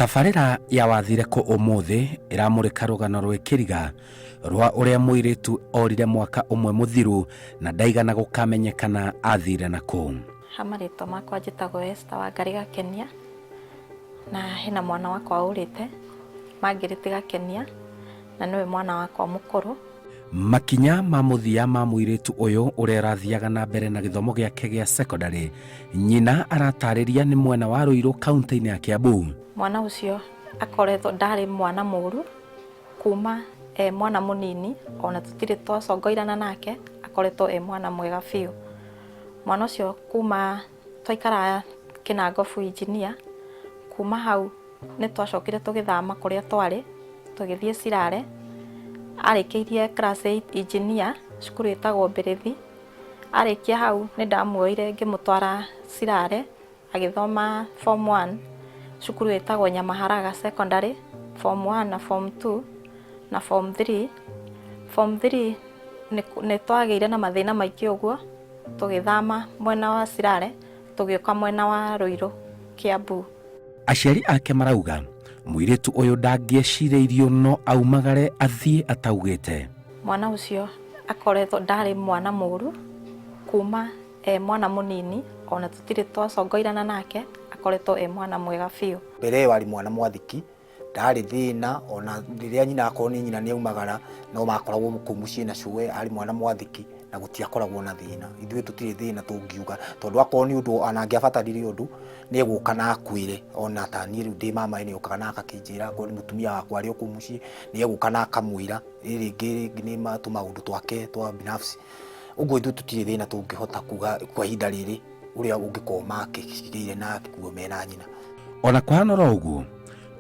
Tabarĩra ya Wathire Kũ Ũmũthĩ ĩramũrĩka rũgano rwĩ kĩriga rwa ũrĩa mũirĩtu orire mwaka ũmwe mũthiru na ndaigana gũkamenyekana athire na kũ. Ha marĩtwa makwa njĩtagwo Esther Wangarĩ Gakenia, na hena mwana wakwa ũrĩte, Margaret Gakenia, na nĩwe mwana wakwa mũkũrũ. Makinya ma mũthia ma mũirĩtu ũyũ ũrĩa ũrathiaga na mbere na gĩthomo gĩake gĩa cekondarĩ, nyina aratarĩria nĩ mwena wa Ruiru kaunti-inĩ ya Kiambu. Mwana ũcio akoretwo ndarĩ mwana mũru kuma e mwana mũnini, ona tũtirĩ twacongoirana nake, akoretwo e mwana mwega biũ. Mwana ũcio kuma twaikaraga Kĩnangobu Engineer, kuma hau nĩ twacokire tũgĩthama kũrĩa twarĩ tũgĩthiĩ Sirare. Arĩkĩirie class 8 engineer cukuru ĩtagwo Mbĩrĩthi. Arĩkia hau nĩ ndamuoire ngĩmũtwara Sirare agĩthoma form 1 cukuru ĩtagwo Nyamaharaga Secondary, form 1 na form 2 na form 3. Form 3 nĩ twagĩire na mathĩna maingĩ ũguo tũgĩthama mwena wa Sirare tũgĩũka mwena wa Ruiru, Kiambu. Aciari ake marauga mũirĩtu ũyũ ndangĩecirĩirio no aumagare athiĩ ataugĩte. Mwana ũcio akoretwo ndarĩ mwana mũru kuma e mwana mũnini, ona tũtirĩ twacongoirana nake, akoretwo e mwana mwega biũ. Mbere ĩyo arĩ mwana mwathĩki, ndarĩ thĩna ona rĩrĩa nyina akorwo nĩ nyina nĩ aumagara no makoragwo kũu mũciĩ na cũwe, arĩ mwana mwathĩki na gũtiakoragwo na thĩna. Ithuĩ tũtirĩ thĩna tũngiuga tondũ akorwo nĩ ũndũ ona angĩabatarire ũndũ nĩ egũka na akwĩre, ona ta niĩ rĩu ndĩ mamawe nĩ okaga na agakĩnjĩra, akorwo nĩ mũtumia wakwa arĩ o kũu mũciĩ nĩ egũka na akamwĩra, rĩngĩ nĩ tũmaũndũ twake twa binafsi. Ũguo ithuĩ tũtirĩ thĩna tũngĩhota kuga kwa ihinda rĩrĩ ũrĩa ũngĩkorwo makĩgĩire na kuo mena nyina. Ona kũhana oro ũguo,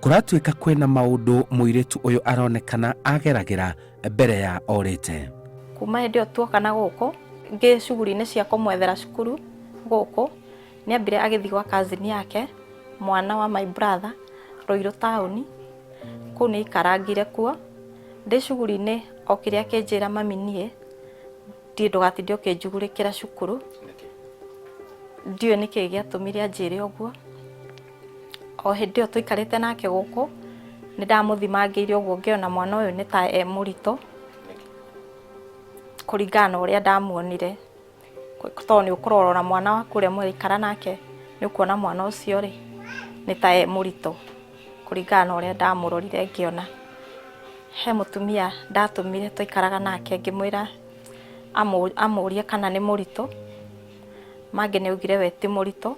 kũratuĩka kwĩna maũndũ mũirĩtu ũyũ aronekana ageragĩra mbere ya orĩte. Kuma hĩndĩ ĩyo tuoka na gũkũ, ngĩ cuguri-inĩ cia kũmwethera cukuru gũkũ, nĩ ambire agĩthiĩ gwa cousin yake, mwana wa my brother, Ruiru taũni, kũu nĩ aikarangire kuo. Ndĩ cuguri-inĩ okire akĩnjĩra mami niĩ Ndiĩ ndũgatinde ũkĩnjugũrĩkĩra cukuru. Ndiũĩ nĩkĩ gĩatũmire anjĩre ũguo. O hĩndĩ ĩyo tũikarĩte nake gũkũ, nĩ ndamũthimangĩire ũguo ngĩona mwana ũyũ nĩ ta e mũritũ, kũringana na ũrĩa ndamuonire. Tondũ nĩ ũkũrora mwana waku ũrĩa mũraikara nake, nĩ ũkuona mwana ũcio rĩ, nĩ ta e mũritũ, kũringana na ũrĩa ndamũrorire ngĩona. He mũtumia ndatũmire twaikaraga nake ngĩmwĩra amũrie kana nĩ mũritũ, Maggie nĩ augire we ti mũritũ,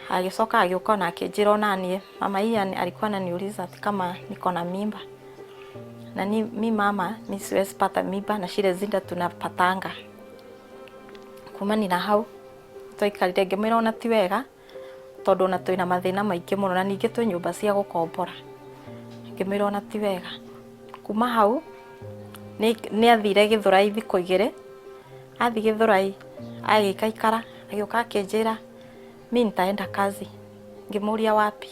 agĩcoka agĩũka ona akĩnjĩra onaniĩ mama Ian alikuwa ananiuliza ati kama niko na mimba na ni, mi mama mi siwezi pata mimba na shile zinda tunapatanga. Kumani na hau twaikarire ngĩmwĩra ona ti wega tondũ ona twĩna mathĩna maingĩ mũno na ningĩ twĩ nyũmba cia gũkombora, ngĩmwĩra ona ti wega. Kuma hau nĩ athire Gĩthũrai thikũ igĩrĩ, athiĩ Gĩthũrai agĩikaikara agĩũka akĩnjĩra mi nitaenda kazi, ngĩmũria wapi?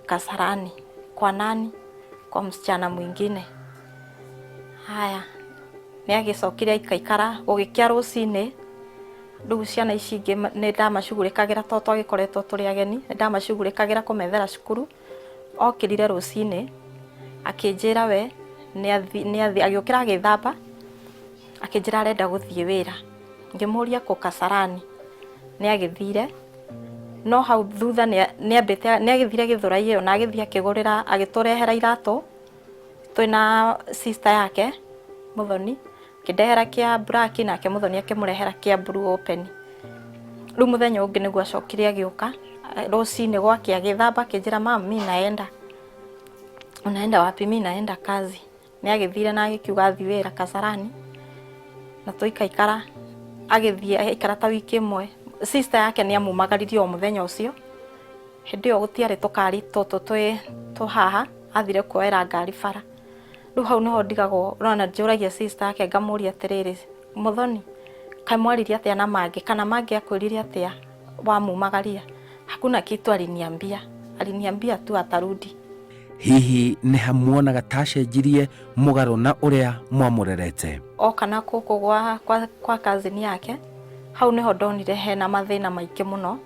Kasarani. Kwa nani? Kwa msichana mwingine. Haya, nĩ agĩcokire aikaikara gũgĩkĩa rũcinĩ Rĩu ciana ici ingĩ nĩ ndamacugurĩkagĩra tondũ twagĩkoretwo tũrĩ ageni, nĩ ndamacugurĩkagĩra kũmethera cukuru. Okĩrire rũcinĩ akĩnjĩra we nĩ athiĩ, agĩũkĩra agĩthamba akĩnjĩra arenda gũthiĩ wĩra. Ngĩmũria kũ? Kasarani. Nĩ agĩthire no hau thutha nĩ ambĩte nĩ agĩthire Gĩthũrai ĩyo na agĩthiĩ akĩgũrĩra agĩtũrehera iratũ twĩna sister yake Mũthoni. Akĩndehera kĩa black nake Mũthoni akĩmũrehera kĩa blue open. Rĩu mũthenya ũngĩ nĩguo acokire agĩũka rũcinĩ gwakĩa agĩthamba akĩnjĩra mum mi naenda. Unaenda wapi? Mi naenda kazi. Nĩ agĩthire na agĩkiuga athiĩ wĩra Kasarani na tũikaikara agĩthiĩ aikara ta wiki ĩmwe. Sister yake nĩ amumagaririe o mũthenya ũcio. Hĩndĩ ĩyo gũtiarĩ tũkari tũtũ twĩ haha, athire kuoera ngari bara. Rĩu hau nĩho ndigagwo ũrona njũragia sister yake ngamũria atĩrĩrĩ, Mũthoni, kaĩ mwaririe atĩa na Mangĩ kana Mangĩ akwĩrire atĩa wamumagaria? Hakuna kitu aliniambia, aliniambia tu atarudi. Hihi nĩ ha muonaga ta acenjirie mũgarũ na ũrĩa mwamũrerete? Oka na gũkũ gwa, kwa, kwa cousin yake, hau nĩho ndonire hena mathĩna maingĩ mũno.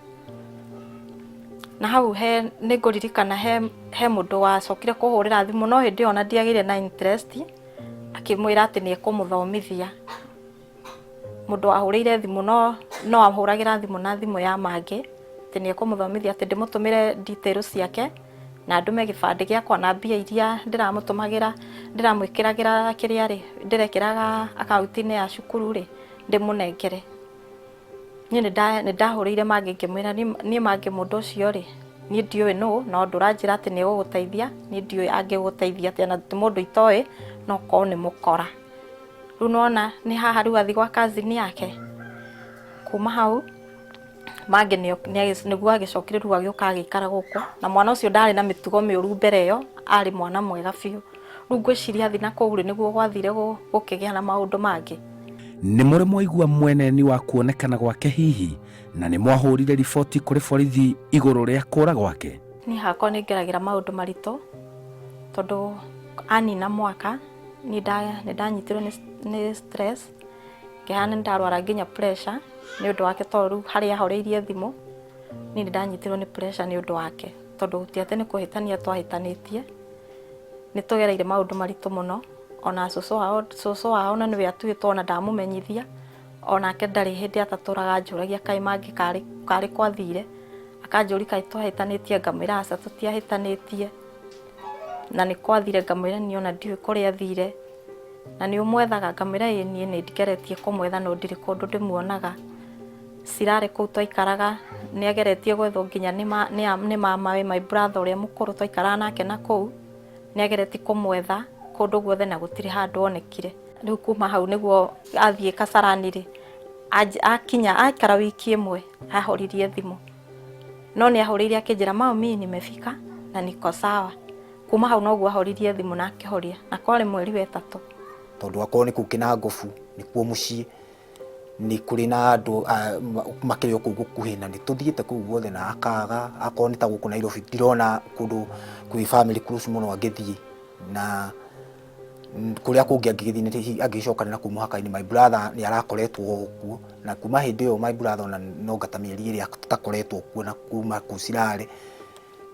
Na hau he nĩ ngũririkana he he mũndũ wacokire kũhũrĩra thimũ, no hĩndĩ ĩyo ona ndiagĩire na interest, akĩmwĩra atĩ nĩ ekũmũthomithia. Mũndũ wahũrĩire thimũ no no ahũragĩra thimũ na thimũ ya mangĩ, atĩ nĩ ekũmũthomithia, atĩ ndĩmũtũmĩre details ciake na ndũme gĩbandĩ gĩakwa na mbia iria ndĩramũtũmagĩra, ndĩramwĩkĩragĩra kĩrĩa rĩ, ndĩrekĩraga akaunti-inĩ ya cukuru rĩ, ndĩmũnengere. Niĩ nĩ ndahũrĩire mangĩ ngĩmwĩra niĩ mangĩ mũndũ ũcio rĩ, niĩ ndiũĩ nũ, na ũndũ ũranjĩra atĩ nĩ egũgũteithia, niĩ ndiũĩ angĩgũteithia atĩa, na ti mũndũ itoĩ, no korwo nĩ mũkora. Rĩu nĩwona nĩ haha rĩu athiĩ gwa cousin yake. Kuma hau mangĩ nĩguo agĩcokire rĩu agĩũka agĩikara gũkũ, na mwana ũcio ndarĩ na mĩtugo mĩũru mbere ĩyo, arĩ mwana mwega biũ. Rĩu ngwĩciria athiĩ na kũu rĩ, nĩguo gwathire gũkĩgĩa na maũndũ mangĩ. Nĩ mũrĩ mwaigua mweneni wa kuonekana gwake hihi, na nĩ mwahũrire riboti kũrĩ borithi igũrũ rĩa kũra gwake? Niĩ hakwa nĩ ngeragĩra maũndũ maritũ, tondũ anina mwaka niĩ nĩ ndanyitirwo nĩ stress, ngĩhana nĩ ndarwara nginya pressure nĩ ũndũ wake, tondũ rĩu harĩa ahoreirie thimũ, niĩ nĩ ndanyitirwo nĩ pressure nĩ ũndũ wake, tondũ ti atĩ nĩ kũhĩtania twahĩtanĩtie, nĩ tũgereire maũndũ maritũ mũno. Ona cũcũ wao, cũcũ wao na nĩwe atuĩtwo, ona ndamũmenyithia, onake ndarĩ hĩndĩ atatũraga anjũragia kaĩ mangĩ karĩ karĩ kwathire, akanjũria kaĩ twahĩtanĩtie, ngamwĩra aca tũtiahĩtanĩtie, na nĩ kwathire, ngamwĩra niĩ ona ndiũĩ kũrĩa athire, na nĩ ũmwethaga, ngamwĩra ĩĩ niĩ nĩ ngeretie kũmwetha no ndirĩ kũndũ ndĩmuonaga. Cirarĩ kũu twaikaraga, nĩ ageretie gwethwo nginya nĩ mamawe, my brother ũrĩa mũkũrũ twaikaraga nake na kũu, nĩ ageretie kũmwetha kũndũ guothe na gũtirĩ handũ onekire. Rĩu kuma hau nĩguo athiĩ Kasarani rĩ, akinya aikara wiki ĩmwe ahoririe thimũ, no nĩ ahũrĩire akĩnjĩra, "Mami, nimefika na niko sawa." Kuma hau noguo ahoririe thimũ na akĩhoria, na kwarĩ mweri wa ĩtatũ. Tondũ akorwo nĩ kũu Kĩnangobu nĩkuo mũciĩ, nĩ kũrĩ na andũ makĩrĩ o kũu gũkuhĩ, na nĩ tũthiĩte kũu guothe na akaga. Akorwo nĩ ta gũkũ Nairobi, ndirona kũndũ kwĩ family close mũno angĩthiĩ, na kũrĩa kũngĩ angĩgĩthiĩ nĩ angĩgĩcoka na kũu mũhaka-inĩ. My brother nĩ arakoretwo kuo, na kuma hĩndĩ ĩyo my brother ona no ngata mĩeri ĩrĩa atakoretwo kuo na kuma kũu Sirare,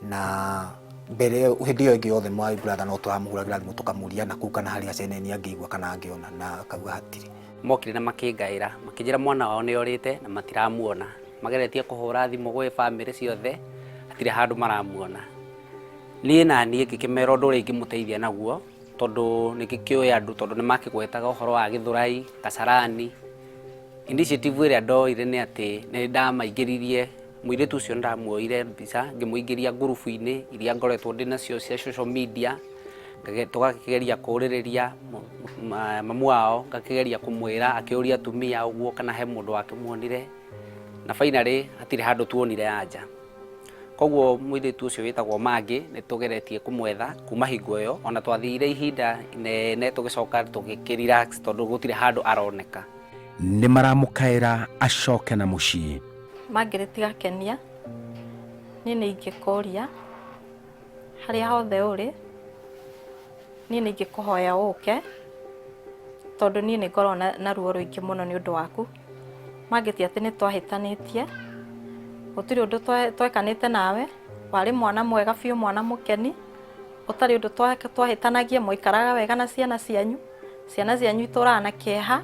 na mbere ĩyo, hĩndĩ ĩyo ĩngĩ yothe my brother no tũramũhũragĩra thimũ tũkamũria na kũu kana harĩa Ceneni angĩigua kana angĩona, na akauga hatirĩ. Mokire na makĩngaĩra, makĩnjĩra mwana wao nĩ orĩte na matiramuona. Mageretie kũhũra thimũ gwĩ bamĩrĩ ciothe, hatirĩ handũ maramuona. Niĩ na niĩ ngĩkĩmera ũndũ ũrĩa ingĩmũteithia naguo, tondũ nĩ ngĩkĩũĩ andũ, tondũ nĩ makĩgwetaga ũhoro wa Gĩthũrai, Kasarani. Initiative ĩrĩa ndoire nĩ atĩ nĩ ndamaingĩririe mũirĩtu ũcio, nĩ ndamuoire mbica ngĩmũingĩria ngurubu-inĩ iria ngoretwo ndĩ nacio cia social media, tũgakĩgeria kũrĩrĩria mamu wao, ngakĩgeria kũmwĩra akĩũria atumia ũguo kana he mũndũ wakĩmuonire, na finally hatirĩ handũ tuonire anja. Koguo mũirĩtu ũcio wĩtagwo Mangĩ nĩ tũgeretie kũmwetha kuma hingo ĩyo, ona twathire ihinda inene tũgĩcoka tũgĩkĩ relax tondũ gũtirĩ handũ aroneka. Nĩ maramũkaĩra acoke na mũciĩ. Mangĩrĩtiga kenia, niĩ nĩ ingĩkũria harĩa hothe ũrĩ, niĩ nĩ ingĩkũhoya ũke, tondũ niĩ nĩ ngoragwo na ruo rũingĩ mũno nĩ ũndũ waku. Mangĩ ti atĩ nĩ twahĩtanĩtie, gũtirĩ ũndũ twekanĩte nawe, warĩ mwana mwega biũ, mwana mũkeni, ũtarĩ ũndũ twahĩtanagia, mwaikaraga wega na ciana cianyu, ciana cianyu itũraga na kĩeha,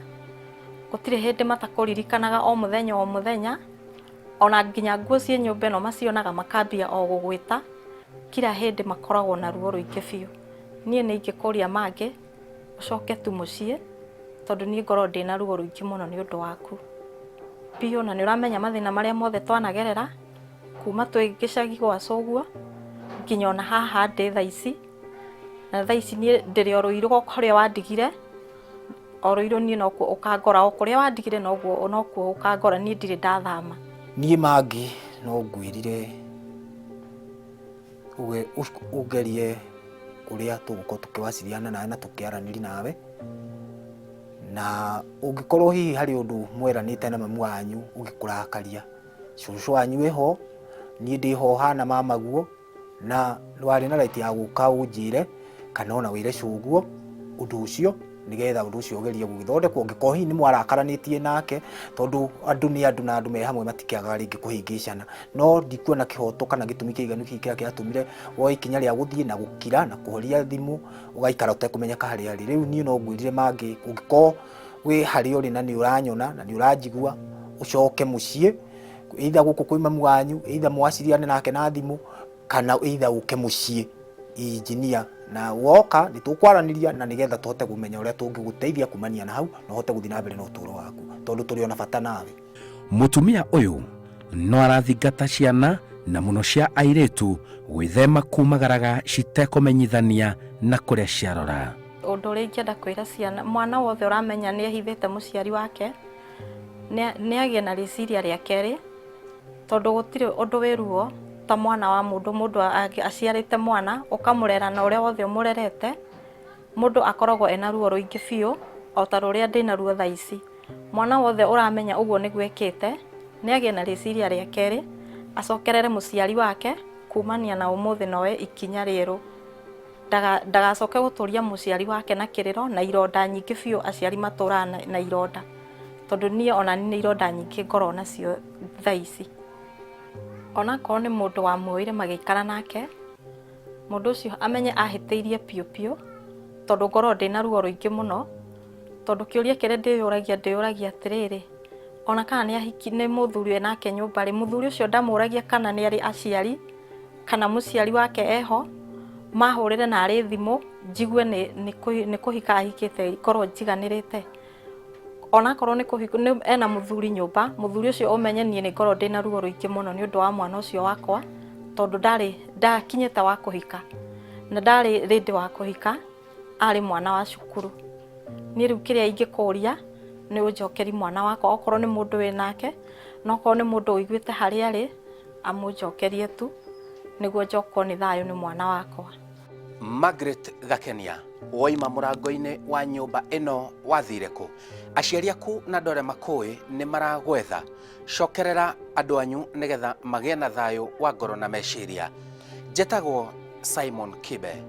gũtirĩ hĩndĩ matakũririkanaga o mũthenya o mũthenya, ona nginya nguo ciĩ nyũmba ĩno macionaga makambia o gũgwĩta, kila hĩndĩ makoragwo na ruo rũingĩ biũ. Niĩ nĩ ingĩkũria Mangĩ ũcoke tu mũciĩ, tondũ niĩ ngoragwo ndĩna ruo rũingĩ mũno nĩ ũndũ waku biũ, na nĩ ũramenya mathĩna marĩa mothe twanagerera kuma twĩ gĩcagi gwa cũguo nginya ona haha ndĩ thaa ici, na thaa ici niĩ ndĩrĩ o Rũirũ kũrĩa wandigire, o Rũirũ niĩ nokuo ũkangora, o kũrĩa wandigire noguo nokuo ũkangora, niĩ ndirĩ ndathama. Niĩ Mangĩ no ngwĩrire ũgerie ũrĩa tũgũkorwo tũkĩwaciriana nawe na tũkĩaranĩria nawe, na ũngĩkorwo hihi harĩ ũndũ mweranĩte na mamu wanyu ũgĩkũrakaria, cũcũ wanyu wĩho, niĩ ndĩho hana mamaguo, na warĩ na right ya gũka ũnjĩre kana ona wĩre cũguo ũndũ ũcio. Nĩgetha ũndũ ũcio ũgerie gũgĩthondekwo, ũngĩkorwo hihi nĩ mwarakaranĩtie nake, tondũ andũ nĩ andũ na andũ me hamwe matikĩagaga rĩngĩ kũhĩngĩcana. No ndikuona kĩhoto kana gĩtũmi kĩiganu hihi kĩrĩa kĩratũmire woe ikinya rĩa gũthiĩ na gũkira na kũhoria thimũ, ũgaikara ũtekũmenyeka harĩa arĩ. Rĩu niĩ no ngwĩrire mangĩ, ũngĩkorwo wĩ harĩa ũrĩ na nĩ ũranyona na nĩ ũranjigua, ũcoke mũciĩ, either gũkũ kwĩ mamu wanyu, either mwaciriane nake na thimũ, kana either ũke mũciĩ injinia, na woka nĩ tũkwaranĩria na nĩgetha tũhote kũmenya ũrĩa tũngĩgũteithia kumania na hau na ũhote gũthiĩ na mbere na ũtũũro waku, tondũ tũrĩ ona bata nawe. Mũtumia ũyũ no arathingata ciana na mũno cia airĩtu gwĩthema kumagaraga citekũmenyithania na kũrĩa ciarora. Ũndũ ũrĩa ingĩenda kwĩra ciana, mwana wothe ũramenya nĩ ehithĩte mũciari wake, nĩ agĩe na rĩciria rĩa kerĩ, tondũ gũtirĩ ũndũ wĩ ruo ta mwana wa mũndũ, mũndũ aciarĩte mwana ũkamũrera na ũrĩa wothe ũmũrerete, mũndũ akoragwo ena ruo rũingĩ biũ o ta rũrĩa ndĩna ruo thaa ici. Mwana wothe ũramenya ũguo nĩguo ekĩte, nĩ agĩe na rĩciria rĩa kerĩ, acokerere mũciari wake kumania na ũmũthĩ na oe ikinya rĩerũ. Ndagacoke gũtũria mũciari wake na kĩrĩro na ironda nyingĩ biũ, aciari matũraga na ironda, tondũ niĩ ona niĩ nĩ ironda nyingĩ ngoragwo nacio thaa ici. Onakorwo nĩ mũndũ wamuoire magĩikara nake, mũndũ ũcio amenye ahĩtĩirie biũ biũ, tondũ ngoragwo ndĩna ruo rũingĩ mũno, tondũ kĩũria kĩrĩa ndĩyũragia ndĩyũragia atĩrĩrĩ, ona kana nĩ ahiki nĩ mũthuri wĩ nake nyũmba rĩ, mũthuri ũcio ndamũragia kana nĩ arĩ aciari, kana mũciari wake eho, mahũrĩre narĩ thimũ njigue nĩ kũhika ahikĩte ngorwo njiganĩrĩte. Onakorwo nĩ ena mũthuri nyũmba, mũthuri ũcio ũmenye niĩ nĩ ngorwo ndĩna ruo rũingĩ mũno nĩ ũndũ wa mwana ũcio wakwa, tondũ ndarĩ ndakinyĩte wa kũhika, na ndarĩ ready wa kũhika, arĩ mwana wa cukuru. Niĩ rĩu kĩrĩa ingĩkũria nĩ ũnjokeri mwana wakwa, okorwo nĩ mũndũ wĩ nake, na okorwo nĩ mũndũ ũiguĩte harĩa arĩ, amũnjokerie tu nĩguo njokwo nĩ thayũ nĩ mwana wakwa. Margaret Gakenia, woima mũrango-inĩ wa nyũmba ĩno wathire kũ? Aciari aku na andũ arĩa makũĩ nĩ maragwetha. Cokerera andũ anyu nĩgetha magĩe na thayũ wa ngoro na meciria. Njetagwo Simon Kibe.